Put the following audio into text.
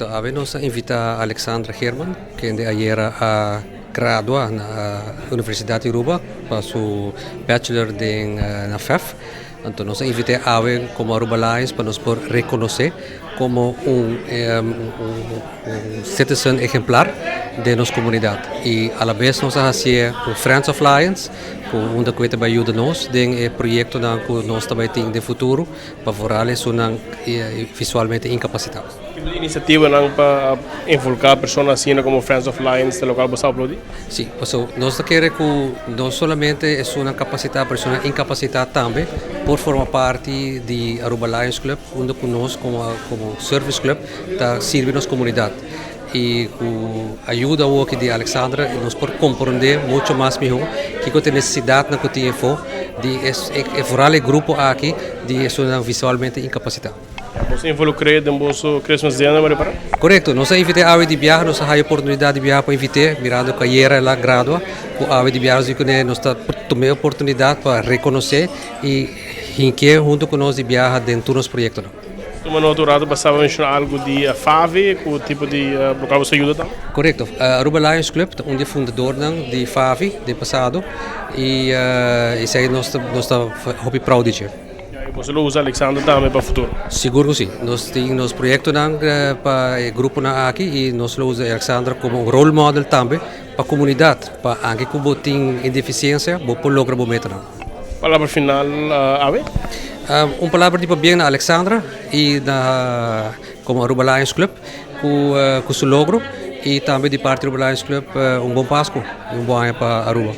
Correcto. Awe nos a invita Alexandra Herman, kende ayera a gradua na Universidad di Aruba pa su bachelor den na FEF. Anto nos a invit'é awe como Aruba Lions pa nos por reconoce como un un citizen ejemplar den nos comunidad. Y a la vez nos a hacié un Friends of Lions cu unda cu e ta bay yuda nos den e proyectonan cu nos ta bay tin den futuro pa vooral esunnan visualmente incapacitado. Tipo di iniciativanan pa involucra persona asina como Friends of Lions ta locual bo sa aplaudi? Si, paso nos ta kere cu no solamente esunnan capacita pero esunnan incapacita tambe por forma parti di Aruba Lions Club unda cu nos como como service club ta sirbi nos comunidad y cu ayuda awoki di Alexandra nos por comprende mucho mas miho kico ta e necesidadnan cu tin efo di e vooral e grupo aki di esunnan visualmente incapacita. Boso involucr'é den boso Christmas dinner, mi repara? Correcto. Nos a invit'é awe di biaha. Nos a haya oportunidad di biaha pa invit'é, mirando cu ayera el a gradua. Cu awe di biaha nos di cun'é nos ta tuma e oportunidad pa reconocé y hink'é hunto cu nos di biaha den tur nos proyectonan. Tuma nota un rato pasaba menciona algo di FAVI, cu tipo di local boso a yuda tambe? Correcto. Aruba Lions Club ta un di e fundadornan di FAVI den pasado y esey nos ta hopi proud di dje. Ya, y boso lo usa Alexander tambe pa futuro? Sigur cu si. Nos tin nos proyectonan pa e gruponan aki y nos lo usa Alexander como un role model tambe pa comunidad, pa anke cu bo tin e deficiencia bo por logra bo metanan. Palabra final awe? Un palabra di pabien na Alexandra y na como Aruba Lions Club cu su logro y tambe di parti Aruba Lions Club un bon Pascu y un bon aña pa Aruba.